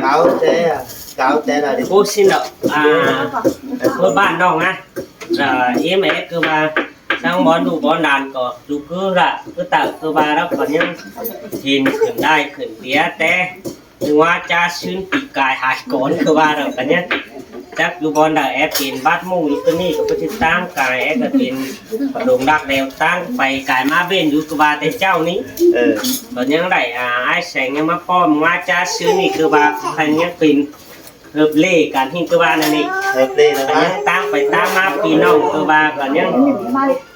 ເອົາແຕ່ ເອົາແຕ່ລະດິ ໂອ້ ຊິນດອກ ອ່າ ເພິ່ນບ້ານນ້ອງນະ ເອີ ເອັມເອັສ ຄືວ່າ ທາງບ່ອນລູກບ່ອນຫຼານກໍ ລູກຄືລະ ຄືຕາ ຄືວ່າລະ ກໍຍັງເຫັນຂຶ້ນໄດ້ຂຶ້ນເບຍ ແຕ່ ຖືວ່າຈາຊືນປີກາຍຫາຍກ່ອນ ຄືວ່າລະ ກໍຍັງ ຈັກຢູ່ບ່ອນໃດ ແອດເປັນບາດໝູ່ຢູ່ຕົວນີ້ ກໍບໍ່ຕິດຕາມກາຍ ແອດກໍເປັນ ປະດົງດັກແລ້ວຕັ້ງໄປກາຍມາເວັນຢູ່ ຄືວ່າແຕ່ເຈົ້ານີ້ ເອີ ກໍຍັງໄດ້ ອ່າ ອ້າຍແສງຍັງມາປ້ອມວ່າຈາຊືນນີ້ ຄືວ່າຄັນຍັງເປັນເຮີບເລ່ກັນ ທີ່ຄືວ່ານັ້ນນີ້ ເຮີບເລ່ແລ້ວ ກໍຍັງຕາມໄປຕາມມາ ພີ່ນ້ອງ ຄືວ່າກໍຍັງ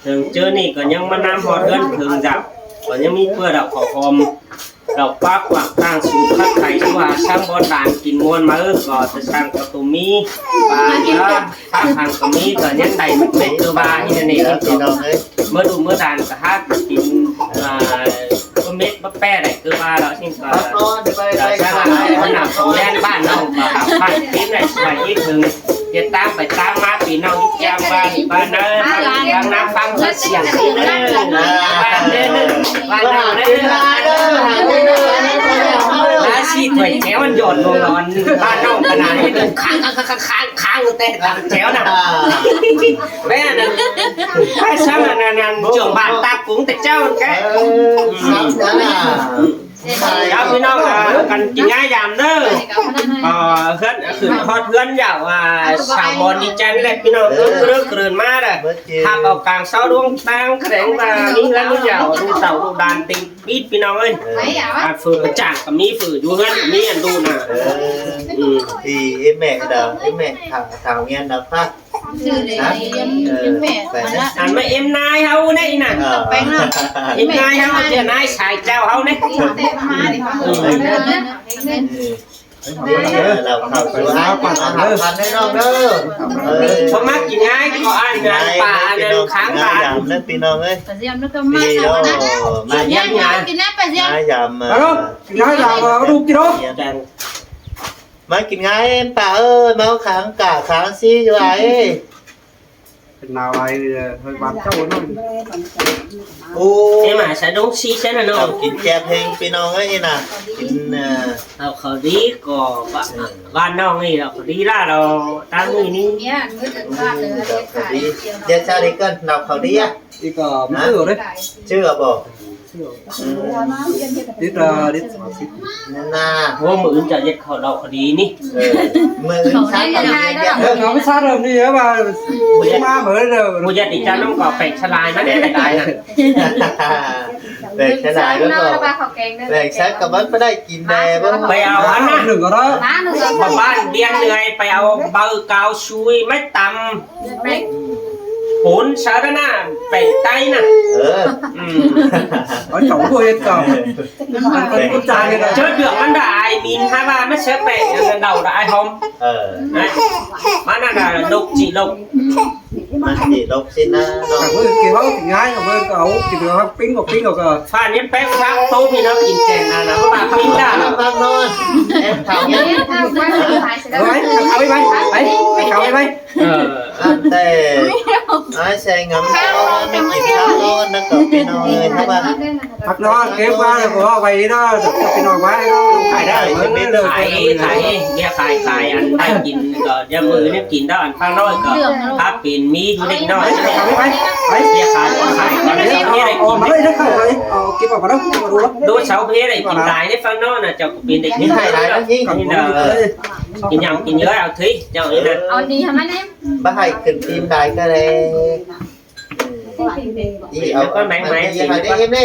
ເຖິງເຈີນີ້ ກໍຍັງມານຳຮອດເຮືອນເຖິງເຈົ້າ ກໍຍັງມີເພື່ອດອກຂໍຫອມ ດອກປາກຫວັງຕ່າງສູງຄັກໄຂ່ສູ່ຫາຊ້ຳບ່ອນດານກິນມ່ວນມາເອີ ກໍຈະສ້າງກໍຕົວມີ ປາເນາະ ຜັກຫັງກໍມີ ກໍຍັງໄດ້ເປັນຄືວ່ານີ້ນະນີ້ ພີ່ນ້ອງເອີຍ ເມື່ອດູເມື່ອດານກໍຫາກິນ ອ່າ ບໍ່ເມັດບໍ່ແປ້ໄດ້ຄືວ່າລະ ຊິງກໍ ຮັບນອນໄປໄປ ກໍສາມາດເອົາໜ້າຂອງແດນບ້ານເຮົາກໍຫາພັກກິນໄດ້ ຊ່ວຍອີກເຖິງ ເຮັດຕາມໄປຕາມມາ ພີ່ນ້ອງທີ່ແຈ້ມບ້ານ ບ້ານເດີ ຟັງນຳຟັງສຽງນີ້ເດີ ບ້ານເດີ ບ້ານເຮົາເດີ ລາຊີຖ້ວຍແກ້ວມັນຢອດລົງນອນ ບ້ານນ້ອງຂະໜາດນີ້ ຄ້າງ ຄ້າງ ຄ້າງ ຄ້າງ ຄ້າງ ແຕ່ຕຳແຈ່ວນະ ແມ່ນ ໄປຊ້ຳອັນນັ້ນ ເຈົ້າບ້ານຕາກຸງແຕ່ເຈົ້າແກ ເອີ ຊ້ຳນັ້ນນະ ເຈົ້າພີ່ນ້ອງ ອ່າ ກັນກິນງາຍຢາມເດີ ເອີ ເຮືອນ ຂຶ້ນຮອດເຮືອນຢາວ ອ່າ ສາວມອນດີໃຈນີ້ແຫຼະ ພີ່ນ້ອງ ເອີ ເລີກເລີນມາເດີ ຮັບເອົາກາງເຊົ້າດວງຕາງ ສະແດງວ່າມີເຮືອນມີຢາວ ລູກເຕົ້າລູກຫຼານເຕັມປີດ ພີ່ນ້ອງເອີຍ ອ່າ ເຝີປະຈາກກໍມີ ເຝີຢູ່ເຮືອນກໍມີ ອັນດູນະ ເອີ ອືມ ອີ ເອີແມ່ເດີ ເອີແມ່ ຖ້າ ຖ້າຮຽນນະ ພາ ຊື່ໃດ ເອີ ເອັມແມ່ ອັນມາເອັມນາຍເຮົານີ້ນະ ເອີ ເອັມນາຍເຮົາ ເຈົ້ານາຍຊາຍເຈົ້າເຮົານີ້ ເອີ ເອີ ເອີ ເຮົາເຂົ້າສູ່ອາຫານ ອາຫານເດີ ເອີ ເຂົາມາກິນງາຍ ກໍອາຫານປ່າ ອັນນັ້ນຄ້າງປ່າ ຍາມເດີ ພີ່ນ້ອງເອີຍ ປາຊຽມນະ ກໍມາ ມາຢາມ ກິນນະ ປາຊຽມ ມາຢາມ ເອົາລູກກິນເນາະ ມາກິນງາຍ ເອັມປາເອີຍ ມາເອົາຂາງກາຂາງຊີຢູ່ອ້າຍເອີຍ ເປັນນາວໄອເອີຍ ເຮີຍ ບ້ານເຈົ້າເນາະ ໂອ້ ເອມາສະດົງຊີຊັ້ນນະເນາະ ເອົາກິນແຈບແຮງ ພີ່ນ້ອງເອີຍ ນີ້ນະ ກິນ ເອີ ເອົາເຂົ້າດີກໍ ເອີ ບ້ານນ້ອງນີ້ເອົາເຂົ້າດີລະ ລາວຕາງນີ້ນີ້ ເອົາເຂົ້າດີ ດຽວຊາດີກ່ອນ ເອົາເຂົ້າດີ ອີກກໍບໍ່ຊື້ເດ້ ຊື້ບໍ່? ອືມ ລິດລະ ລິດສາມສິບ ນັ້ນນະ ໂອ້ ມື້ອື່ນຈະເຮັດເຂົ້າເລົາຄະດີນີ້ ເອີ ມື້ອື່ນຊາດເຂົ້າເຢັນ ເອີ ເອົາໄປຊາດເລີຍນີ້ວ່າ ບໍ່ຢາກ ມາເບີດເດີ ບໍ່ຢາກຕິດຈານນຳກໍແປງສະຫຼາຍມາແດ່ໄດ້ນະ ແປງສະຫຼາຍແລ້ວກໍ ແປງສັກກໍມັນບໍ່ໄດ້ກິນແດ່ບໍ່ ໄປເອົາອັນນັ້ນ ໜຶ່ງກໍໄດ້ ມາໜຶ່ງກໍໄດ້ ບ້ານວຽງເຫຼືອຍ ໄປເອົາໃບກາວຊຸຍມາຕຳ ໂປນສາລະນະ ແປງໄຕນະ ເອີ ອືມ ເອົາເຈົ້າຜູ້ເຮັດກໍ ເຈົ້າເດືອກມັນດາອາຍມິນ ຫາວ່າມາເຊີແປງອັນນັ້ນເດົາດາອາຍຫອມ ເອີ ມານັ້ນດາດົກຈິດົກ ມັນຊິລົກຊິນະເນາະ ເອີ ກິນເຮົາກິນງ່າຍ ເອົາເບິ່ງກໍເອົາ ກິນເອົາ ປີ້ງກໍປີ້ງເອົາກໍ ຟ້ານີ້ແປກຟັກໂຕມີແນວກິນແກງນະ ນະ ວ່າປີ້ງດາ ພັກນອນ ແອບເຂົ້າ ໄປ ໄປ ໄປ ໄປ ໄປ ໄປ ໄປ ເອີ ອັນແຕ່ ອ້າຍແຊງງາມ ໄປກິນຂ້າວນອນນະກໍພີ່ນ້ອງເອີຍ ເພາະວ່າ ພັກນອນເກັບມາແລ້ວກໍເອົາໄວ້ເດີ ພີ່ນ້ອງໄວ້ເນາະ ຂາຍໄດ້ ຂາຍ ຂາຍ ເບຍຂາຍ ຂາຍ ອັນໄດ້ກິນກໍຢ່າມື້ນີ້ກິນເດີ ອັນຂ້າງນ້ອຍກໍ ຖ້າເປັນມີຢູ່ເດັກນ້ອຍ ໄປ ໄປ ເບຍຂາຍ ຂາຍ ເອົາມາເລີຍ ເອົາເກັບອອກມາເດີ ເອົາເກັບອອກມາເດີ ໂດຍເຊົາເພໄດ້ກິນຫຼາຍໃນຝັ່ງນອກນະ ເຈົ້າກໍເປັນເດັກ ກິນໃຫ້ຫຼາຍນະ ກິນ ກິນເດີ ເອີ ກິນຫຍັງກິນເຍອະ ເອົາເທີເຈົ້ານີ້ນະ ເອົາດີຫັ້ນນະ ບໍ່ໃຫ້ຂຶ້ນຕີນຫຼາຍກໍໄດ້ ນີ້ເອົາ ແລ້ວກໍແບ່ງໄວ້ ໃຫ້ໄດ້ເອັມເດ້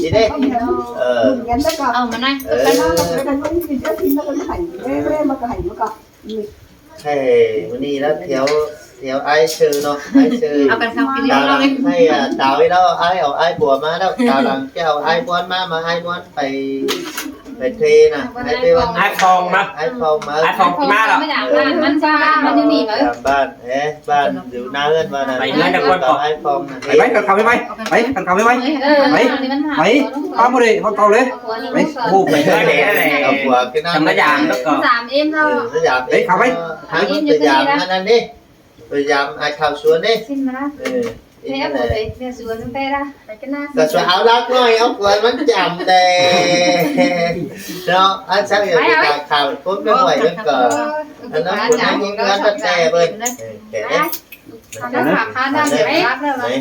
ນີ້ເດ້ ເອີ ເອົາມາໜ້ອຍ ເອີ ແທ້ມື້ນີ້ລະ ແຖວ ແຖວອ້າຍເຊີເນາະ ອ້າຍເຊີ ເອົາກັນເຂົ້າກິນ ຕາຫຼັງໃຫ້ ອ່າ ຕາໄວ້ແລ້ວ ອ້າຍເອົາອ້າຍບົວມາແລ້ວ ຕາຫຼັງຈະເອົາອ້າຍບອນມາ ມາອ້າຍບອນໄປ ໄປເທນະ ໃຫ້ໄປວັນ ອ້າຍຟອງມາ ອ້າຍຟອງມາ ອ້າຍຟອງມາແລ້ວ ມັນຈະ ມັນຢູ່ນີ້ເວີ້ຍ ຕາມບ້ານ ເອີ ບ້ານຢູ່ໜ້າເຮືອນວ່ານັ້ນ ໄປເຮືອນນະ ກ່ອນ ກໍອ້າຍຟອງນະ ໄປ ໄປ ກັນເຂົ້າໄປ ໄປ ໄປ ກັນເຂົ້າໄປ ໄປ ເອີ ໄປ ໄປ ປ້າບໍ່ໄດ້ຮອດເຕົາເລີຍ ໄປ ໂອ້ ໄປເລີຍ ເອົາຜົວຂຶ້ນນະ ທຳມະດາແລ້ວກໍ ສາມເອັມເນາະ ເອີ ສະຫຍາມ ໄປ ເຂົ້າໄປ ຫາເພິ່ນໄປຢາມອັນນັ້ນເດ້ ໄປຢາມອ້າຍເຂົ້າສວນເດ້ ເອີ ແທ້ບໍ່ເລີຍ ແມ່ສວນແທ້ລະ ໄປກັນນະ ກໍສວນເອົາລັກນ້ອຍ ເອົາກວນມັນຈຳແດ່ເນາະ. ອັນຊັ້ນກໍໄປເອົາ ໄປຂາຍຄົນໄປຫ້ວຍນັ້ນກໍ ອັນນັ້ນຄົນນັ້ນຍິງເຮືອນແທ້ເບິ່ງ ເອີ ແກ່ເດ້ ເອົານະ ພານຳໄປລັກແລ້ວລະ ເອີ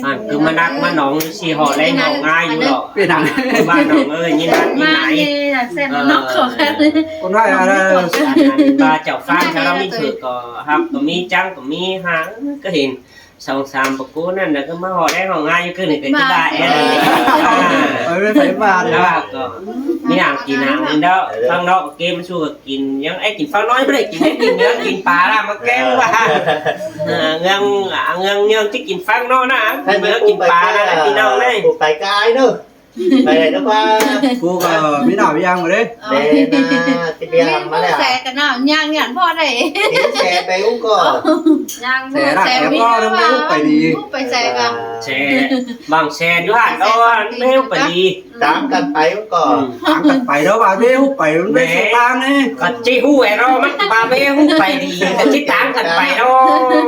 ອັນຄືມານັກມາໜອງຊິເຫາະແລງເຫາະງ່າຍຢູ່ດອກ ເປັນຫຍັງ ບ້ານໜອງເອີຍ ຍິນຮັກຍິນໄນ ແຊບເນາະ ເອີ ຄົນນ້ອຍ ອັນນັ້ນ ອັນນັ້ນວ່າເຈົ້າຟ້ານ ຖ້າເຮົາມີເຖິກກໍຮັບ ກໍມີຈັງ ກໍມີຫາ ກໍເຫັນສອງສາມປະໂກນັ້ນນະ ກໍມາເຫາະແລງເຫາະງ່າຍຢູ່ ຄືນີ້ກໍຊິວ່າແອນ ເອີ ເອີ ໄປບ້ານ ແລ້ວກໍມີຫຍັງກິນຫຍັງນີ້ເນາະ ເອີ ຂ້າງນອກກໍເກມ ມັນສູ້ກັບ ກິນຫຍັງ ໄອ້ກິນຟັກນ້ອຍບໍ່ໄດ້ກິນ ກິນເນື້ອກິນປາລະ ມາແກງວ່າ ເອີ ເງືອງ ເງືອງ ເງືອງຊິກິນຟັກເນາະນະ ກິນເນື້ອກິນປາລະ ພີ່ນ້ອງເອີຍ ໄປກາຍເດີ ໄປໄດ້ເດີວ່າ ຜູ້ກໍມີໜ້າມີຢ່າງບໍ່ເດ້ ແມ່ນນະ ຊິໄປຫາມາແລ້ວ ແຊກັນເນາະ ຍ່າງຫຍັງພໍໄດ້ ແຊໄປອຸ້ກໍ ຍ່າງແຊ ແຊ ແຊບໍ່ໄດ້ໄປດີ ໄປແຊກັນ ແຊ ບາງແຊຢູ່ຫັ້ນ ເອີ ແມ່ໄປດີ ຕາມກັນໄປກໍ ອືມ ຕາມກັນໄປເນາະ ວ່າເວຮູ້ໄປ ມັນເປັນ ແມ່ນ ສວນທາງນີ້ ກໍຊິຮູ້ແຫຼະເນາະ ມັນວ່າເວຮູ້ໄປດີ ກໍຊິຕາມກັນໄປເນາະ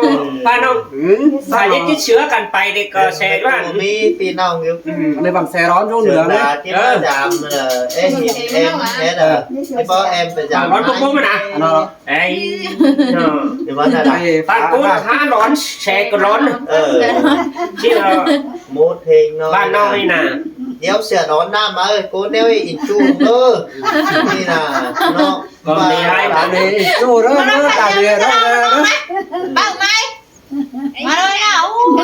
ອືມ ວ່າເນາະ ອືມ ວ່າເຮັດຊິເຊື່ອກັນໄປເດ້ກໍແຊວ່າ ມີພີ່ນ້ອງຢູ່ ອືມ ອັນນີ້ບາງແຊຮ້ອນຢູ່ເໜືອເດ້ ທີ່ມາຈາມ ເອີ ເອັມ ເອັມ ເອັມ ເອີ ທີ່ບໍ່ແອມໄປຈາມ ຮ້ອນປຸບໆນະ ເນາະ ເອີຍ ເນາະ ເອີ ປາກກຸນຫາຫຼອນແຊກໍຫຼອນ ເອີ ທີ່ເຮົາ ໂມດເພງເນາະ ບ້ານນ້ອຍນະ ດຽວເສືອນອນນ້ຳມາເອີຍ ໂກແນວອີກຈູເດີ ນີ້ນະເນາະ ກໍມີຫຼາຍ ຕາເດອີກຈູເດີ ຕາເດເດີ ເບົາໄໝ ມາເລີຍນະ ໂອ້ ໄປ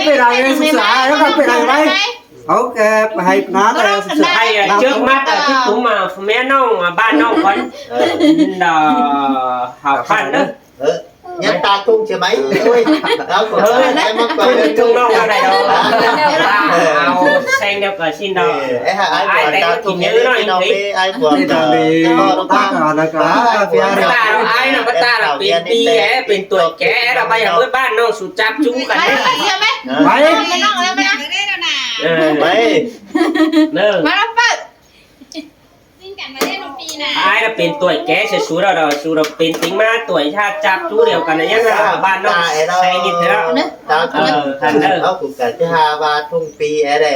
ໄປລາວເອງສຶກສາ ແລ້ວກໍໄປລາວໄປ ເອົາແກ່ໄປໃຫ້ນາແຕ່ສຶກສາ ໃຫ້ເຈືອກມັດທີ່ກຸມມາແມ່ນ້ອງ ບ້ານນ້ອງກ່ອນ ເອີ ດອ ເຮົາພັນເດີ ເອີ ຍັງຕາທຸ່ງໃຊ່ໄໝ? ໂອ້ຍ ເອົາ ເອີ ໃຫ້ມາກ່ອນ ທຸ່ງນ້ອງເທົ່າໃດດອກ ເອົາແຊງດຽວກໍຊິນດອກ ເອີ ໄອ້ ອ້າຍ ອ້າຍແຕ່ງກິນເຍອະໜ້ອຍ ພີ່ນ້ອງເອີຍ ອ້າຍບວກ ຕາ ຕາ ຕາ ຕາ ຕາ ອ້າຍນະ ຕາລະເປັນປີແອ ເປັນຕົວແກລະ ໄປຫາເບິດບ້ານນ້ອງສູ່ຈັບຈູກັນ ໄປ ໄປ ເອີ ໄປ ເດີ ມາລະເປີດ ອ້າຍລະເປັນຕົວແກ ສູ່ລະ ສູ່ລະເປັນຕິງມາຕົວຍທາດຈັບຈູດຽວກັນນະ ຍັງວ່າບ້ານນ້ອງໃສ່ນິດເດີ ເອີ ທັນເດີ ເຮົາກໍຈະຫາວ່າທຸ່ງປີແອແດ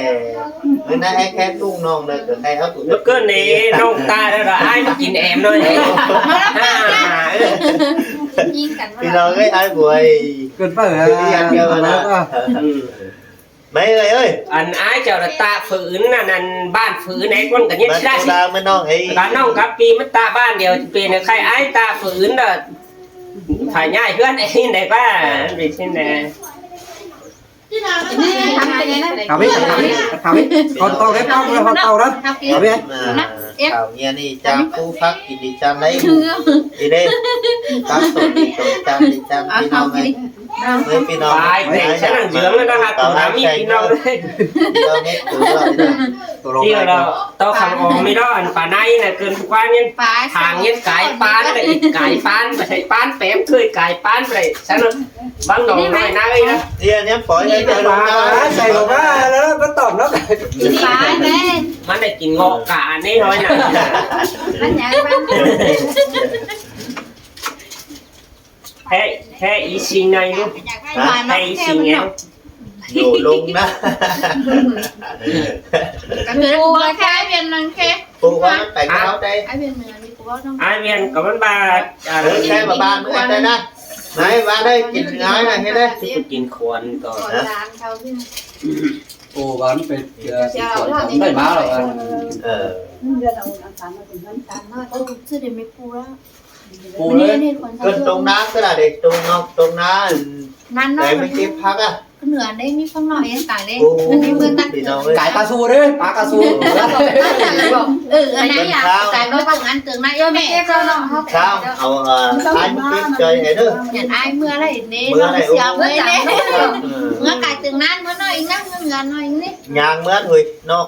ມື້ນັ້ນແອແຄ່ທຸ່ງນ້ອງເດີ ກໍໃຫ້ເຮົາກໍ ມື້ເກີນນີ້ນ້ອງຕາຍແລ້ວລະ ອ້າຍມາກິນແອມໜ້ອຍ ຍິງກັນ ພີ່ນ້ອງເອີຍ ອ້າຍບວຍ ເກີນໄປແລ້ວ ອືມ ໄປເອີຍ ອັນອ້າຍເຈົ້າລະຕາຝືນ ອັນນັ້ນບ້ານຝືນ ໄອ້ຄົນກໍຍັງຊິໄດ້ ບ້ານນ້ອງກັບປີມັນຕາບ້ານດຽວ ຊິເປັນໃຜອ້າຍຕາຝືນລະ ພາຍ້າຍເຮືອນເອງໄດ້ວ່າ ເປັນຈັ່ງໃດ ທຳເປັນໄງນະ ທຳອີກ ທຳອີກ ທຳອີກ ຮອດເຕົາໄດ້ ເຕົາເດີ ຮອດເຕົາເດີ ທຳອີກ ເອົາເມຍນີ້ຈາມປູຜັກກິນດີຈາມໄດ້ ອີເດ້ ຕັກສົມດີຈາມດີຈາມ ພີ່ນ້ອງເອີຍ ເອີຍ ພີ່ນ້ອງ ໄປແຕ່ງຊັ້ນເຫຼືອງແລ້ວນະ ໂຕດຳອີກ ພີ່ນ້ອງເອີຍ ເຈົ້າເຮັດໂຕລະ ຕົວເຮົາ ເຈົ້າຄຳອອງນີ້ເນາະ ອັນປາໄນນະ ເກີນກວ່ານີ້ ທາງນີ້ກາຍປານລະອີກ ກາຍປານ ປານແປມເຄີຍກາຍປານໄປຊັ້ນ ບັງໜອງນ້ອຍນາເອີຍນະ ເດຍນີ້ປອຍໃຫ້ເຈົ້າລົງມາ ໃສ່ລົງມາແລ້ວກໍຕອບເນາະ ປານແມ່ ມັນໄດ້ກິນເງາະກາອັນນີ້ນ້ອຍນະ ມັນຫຍັງມັນ ແທ້ ແທ້ອີຊິງໃນລູກ ແທ້ອີຊິງໃນ ຢູ່ລົງນະ ກໍຄືວ່າແຄ່ວຽນນັ້ນແຄ່ ປູວ່າໄປເຂົ້າໄດ້ ອ້າຍວຽນເໜືອນີ້ກູເວົ້ານຳ ອ້າຍວຽນກໍມັນວ່າ ເອີ ແຄ່ວ່າບ້ານເມືອງໄດ້ນະ ໄດ້ວ່າໄດ້ກິນງ່າຍນະ ເຮັດໄດ້ ກິນຄວນກໍ ໂອ້ ວ່າມັນໄປເຈີໄດ້ມາແລ້ວ ເອີ ປູເລີຍ ເກີນຕົງນາກໍໄດ້ເດ້ ຕົງນອກຕົງນາ ນັ້ນເນາະ ໄປເກັບຜັກອະ ເໜືອໄດ້ມີຄົນເວົ້າເອງຕາຍເດ້ ໂອ້ ອັນນີ້ເພິ່ນຕັກ ພີ່ນ້ອງເອີຍ ກາຍປາຊູເດ້ ປາກະຊູ ເອີ ອັນນັ້ນລະ ກາຍມາເບິ່ງອັນເຕີງນະ ເອີ ແມ່ ເຈົ້າເນາະ ເຮົາ ເຈົ້າ ເອົາ ເອີ ອ້າຍມາເກັບຈ່ອຍໃຫ້ເດີ ຢ້ານອ້າຍເມື່ອລະເຫັນເດ້ ເມື່ອລະ ເມື່ອກາຍເຕີງນານ ເມື່ອໜ້ອຍອີກນະ ເມື່ອເໜືອໜ້ອຍອີກນີ້ ຍ່າງເມື່ອໂດຍນອກ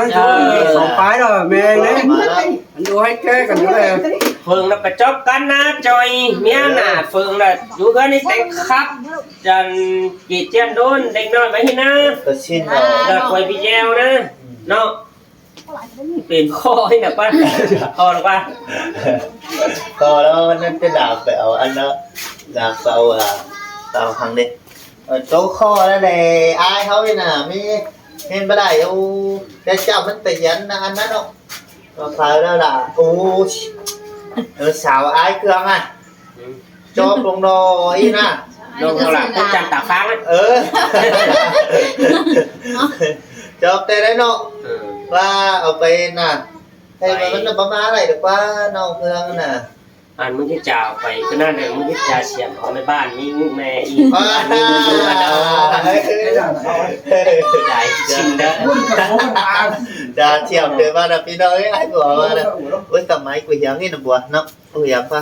ນັ້ນ ເອີ ສອງປາຍແລ້ວ ແມ່ນເດ້ ມາແລ້ວ ມັນຢູ່ໃຫ້ແກ້ກັນຢູ່ແລ້ວ ເພິ່ງນະໄປຈອບກັນນະ ຈ່ອຍ ເມຍນະ ເອີ ເພິ່ງນະ ຢູ່ເຮືອນນີ້ແຕ່ງຄັກ ຈັນກີດຈຽນໂດນ ເດັກນ້ອຍໄວ້ຫັ້ນນະ ກໍຊິນເນາະ ແລ້ວກວຍພີ່ແຈວນະ ອືມ ເນາະ. ເປັນຂໍ້ໃຫ້ແບບວ່າ ຂໍລະວ່າ ຂໍລະວ່າ ນັ້ນໄປລາກໄປເອົາອັນນະ ລາກໄປເອົາ ອ່າ ເອົາຫຍັງເດ ເອີ ໂຕຂໍລະແຫຼະ ອາຍເຮົານີ້ນະ ມີ ເຮັດບໍ່ໄດ້ ໂອ້ ແຕ່ເຈົ້າມັນໄປຮຽນນະ ອັນນັ້ນເນາະ ກໍຂາຍແລ້ວລະ ໂອ້ ເອີ ສາວອາຍເຄື່ອງອະ ອືມ ຈອບລົງໜໍ່ອີກນະ ລົງເທົ່າລະ ຜູ້ຈັດຕາຟັງ ເອີ ຈອບແຕ່ໄດ້ເນາະ ເອີ ວ່າເອົາໄປນະ ໃຫ້ມັນ ມັນບໍ່ມາໄດ້ດອກວ່າ ນ້ອງເມືອງນະ ອັນມຶງຈະເອົາໄປ ຂະໜາດໃດມຶງຈະສຽມເອົາໃນບ້ານມີລູກແມ່ອີກ ບ້ານມີລູກມາດອກ ໃຫຍ່ຊິງເດີ ດາສຽມເດີ ມານະ ພີ່ນ້ອງເອີຍ ອ້າຍບົວມານະ ໂອ້ຍ ສະໄໝກູຫຽງນີ້ນະບົວເນາະ ກູຫຽງປະ.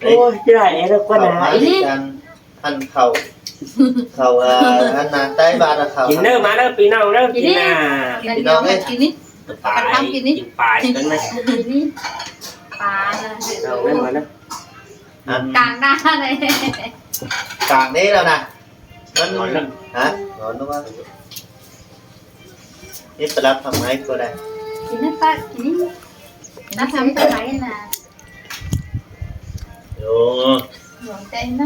ໂອ້ຍ ຈະໄດ້ແລ້ວກ່ອນນະ ເຂົ້າມາ ອັນນີ້ ການ ອັນເຂົ້າ ເຂົ້າ ເອີ ອັນນະ ໃຕ້ບາດເຂົ້າ ກິນເດີ ມາເດີ ພີ່ນ້ອງເດີ ກິນ ກິນນະ ກັນ ພີ່ນ້ອງເອີຍ ກິນນີ້ ປາ ກັນທຳກິນນີ້ ກິນປາກັນນະ ກິນນີ້ ປານະ ພີ່ນ້ອງເດີ ມາເດີ ອັນ ກາງໜ້າເລີຍ ກາງນີ້ແລ້ວນະ ມັນ ຮ້ອນແລ້ວ ຮະ ຮ້ອນແລ້ວວ່າ ນີ້ໄປຮັບທຳໄມກໍໄດ້ ກິນນັ້ນປາ ກິນນີ້ ຮັບທຳໄມນະ ໂອ້ ຮ້ອນແຕ່ນະ